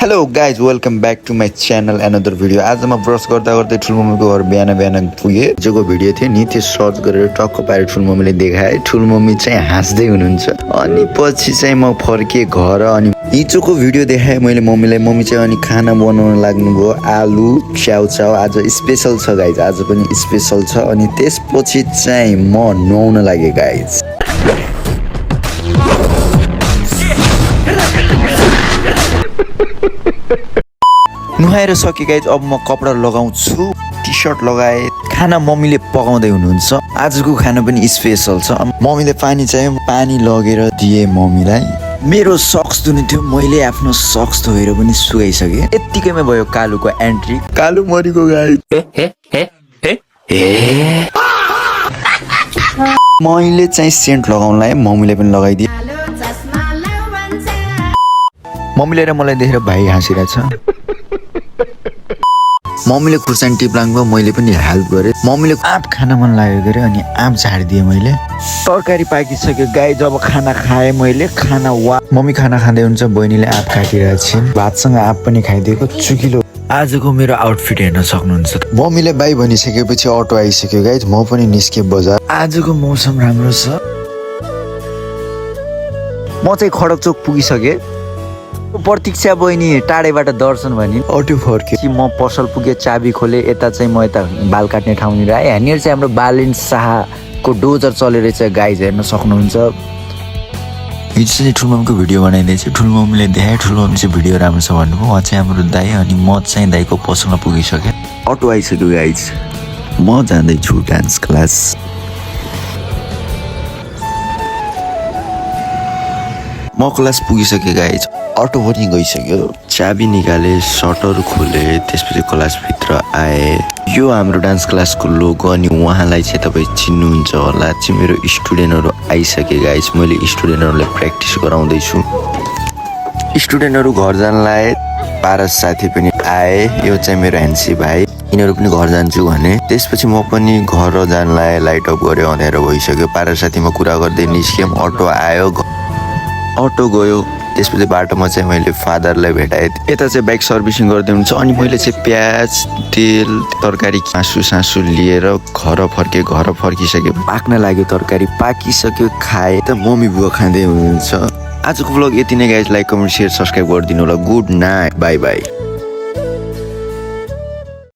Hello guys welcome back to my channel another video. आज म brush गर्दा गर्दै ठुलो मम्मीको घर बिहान बिहान पुगेँ। हिजोको भिडियो थियो नि, त्यो सर्च गरेर टक्क पाएर ठुलो मम्मीले देखाए। ठुलो मम्मी चाहिँ हाँस्दै हुनुहुन्छ। अनि पछि चाहिँ म फर्केँ घर। अनि हिजोको भिडियो देखाएँ मैले मम्मीलाई। मम्मी चाहिँ अनि खाना बनाउन लाग्नुभयो, आलु च्याउचाउ। आज स्पेसल छ गाइज, आज पनि स्पेसल छ। अनि त्यसपछि चाहिँ म नुहाउन लागेँ गाइज। नुहाएर सके गाइज। अब म कपडा लगाउँछु, टी सर्ट लगाए। खाना मम्मीले पकाउँदै हुनुहुन्छ। आजको खाना पनि स्पेसल छ। मम्मीले पानी चाहियो, पानी लगेर दिए मम्मीलाई। मेरो सक्स धुनु थियो, मैले आफ्नो सक्स धोएर पनि सुकाइसकेँ। यत्तिकैमा भयो कालुको एन्ट्री। कालु मरेको गाइज। मैले चाहिँ सेन्ट लगाउनलाई मम्मीले पनि लगाइदिए। मम्मीले र मलाई देखेर भाइ हाँसिरहेछ। मम्मीले खुर्सानी टिप्लाङ भयो, मैले पनि हेल्प गरेँ। मम्मीले आँप खान मन लाग्यो गरे अनि आँप झारिदिएँ मैले। तरकारी पाकिसक्यो गाई। जब खाना खाएँ मैले, खाना मम्मी खाना खाँदै हुन्छ, बहिनीले आँप काटिरहेको छिन्। भातसँग आँप पनि खाइदिएको चुकिलो। आजको मेरो आउटफिट हेर्न सक्नुहुन्छ। मम्मीले बाई भनिसकेपछि अटो आइसक्यो गाइज। म पनि निस्केँ बजार। आजको मौसम राम्रो छ। म चाहिँ खडकचोक पुगिसकेँ। प्रतीक्षा बहिनी टाढैबाट दर्शन भनी अटो फर्के। म पसल पुगे, चाबी खोले। यता चाहिँ म यता बाल काट्ने ठाउँनिर आएँ। यहाँनिर चाहिँ हाम्रो बालिन शाहको डोजर चलेर चाहिँ गाइज हेर्न सक्नुहुन्छ। हिजो चाहिँ ठुलो मम्मीको भिडियो बनाइदिएछ। ठुलो मम्मीले देखाए, ठुलो मम्मी चाहिँ भिडियो राम्रो छ भन्नुभयो। उहाँ चाहिँ हाम्रो दाइ। अनि म चाहिँ दाइको पसलमा पुगिसकेँ। अटो आइसक्यो गाइज। म जाँदैछु डान्स क्लास। म क्लास पुगिसकेँ गाइज। अटो पनि गइसक्यो। चाबी निकाले, सटर खोले, त्यसपछि क्लासभित्र आए। यो हाम्रो डान्स क्लासको लोगो। अनि उहाँलाई चाहिँ तपाईँ चिन्नुहुन्छ होला। चाहिँ मेरो स्टुडेन्टहरू आइसके गाइज। मैले स्टुडेन्टहरूलाई प्र्याक्टिस गराउँदैछु। स्टुडेन्टहरू घर जान लाए। पारस साथी पनि आए। यो चाहिँ मेरो ह्यान्सी भाइ। यिनीहरू पनि घर जान्छु भने। त्यसपछि म पनि घर जान लाएँ। लाइट अफ गऱ्यो, अँध्यारो भइसक्यो। पारस साथीमा कुरा गर्दै निस्क्यौँ। अटो आयो, अटो गयो। त्यसपछि बाटोमा चाहिँ मैले फादरलाई भेटाएँ। यता चाहिँ बाइक सर्भिसिङ गर्दै हुन्छ। अनि मैले चाहिँ प्याज, तेल, तरकारी सासु लिएर घर फर्केँ। घर फर्किसकेँ, पाक्न लाग्यो तरकारी। पाकिसक्यो, खाएँ। त मम्मी बुवा खाँदै हुनुहुन्छ। आजको ब्लग यति नै guys. Like, comment, share, subscribe गरिदिनु होला। Good night, by by.